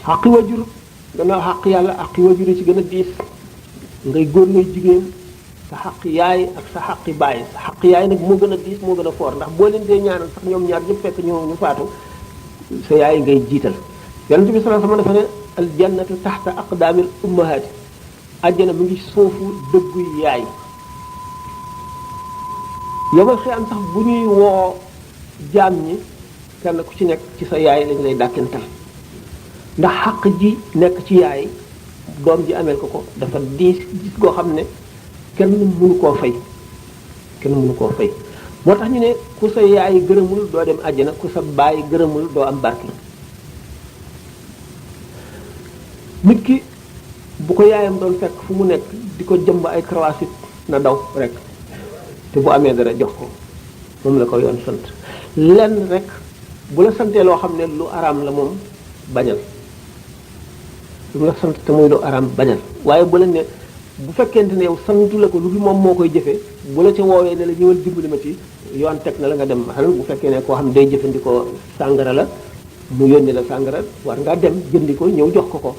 xaqi wajur gannaaw xaq yàlla xaqi wajur ci gën a diis ngay góor ngay jigéen sa xaq yaay ak sa xaqi baay sa xaq yaay nag moo gën a diis moo gën a foor ndax boo leen dee ñaanal sax ñoom ñaar ñëpp fekk ñu faatu sa yaay ngay jiital yonent bi sallallahu alayhi wasallam dafa ne al jannatu taxta aqdaamil ummahaati àjjana mu ngi suufu dëggu yaay yomal xëy am sax bu ñuy woo jaam ñi kenn ku ci nekk ci sa yaay lañ lay dàkkantal ndax xaq ji nekk ci yaay doom ji ameel ko dafa diis gis goo xam ne kenn mënu koo fay moo tax ñu ne ku sa yaay gërëmul doo dem àjjana ku sa baay gërëmul doo am barke nit ki bu ko yaayam doon fekk fu mu nekk di ko jëmb ay karawasit na daw rek te bu amee dara jox ko moom la ko yoon sant lenn rek bu la santee loo xam ne lu araam la moom bañal lu mu la sant te muy lu araam bañal waaye bu la ne bu fekkente ne yow santu la ko lu moom moo koy jëfee bu la ca woowee ne la ñëwal dimbali ma ci yoon teg na la nga dem xanaa bu fekkee ne koo xam ne day jëfandikoo sàngara la mu yónni la sàngara war ngaa dem jëndi ko ñëw jox ko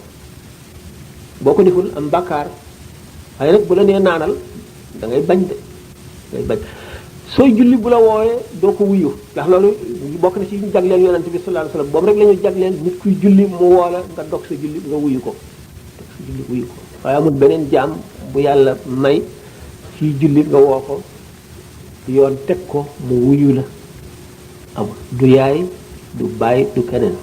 boo ko deful am bàkkaar waaye nag bu la nee naanal da ngay bañ de ngay bañ sooy julli bu la woowee doo ko wuyu ndax loolu bokk na ci ñu jagleel yonent bi sallallahu alayhi wasallam boobu rek la ñu jagleel nit kuy julli mu woo la nga dog sa julli nga wuyu ko waaye amul beneen jaam bu yàlla may ci julli nga woo ko yoon teg ko mu wuyu la amul du yaay du baay du keneen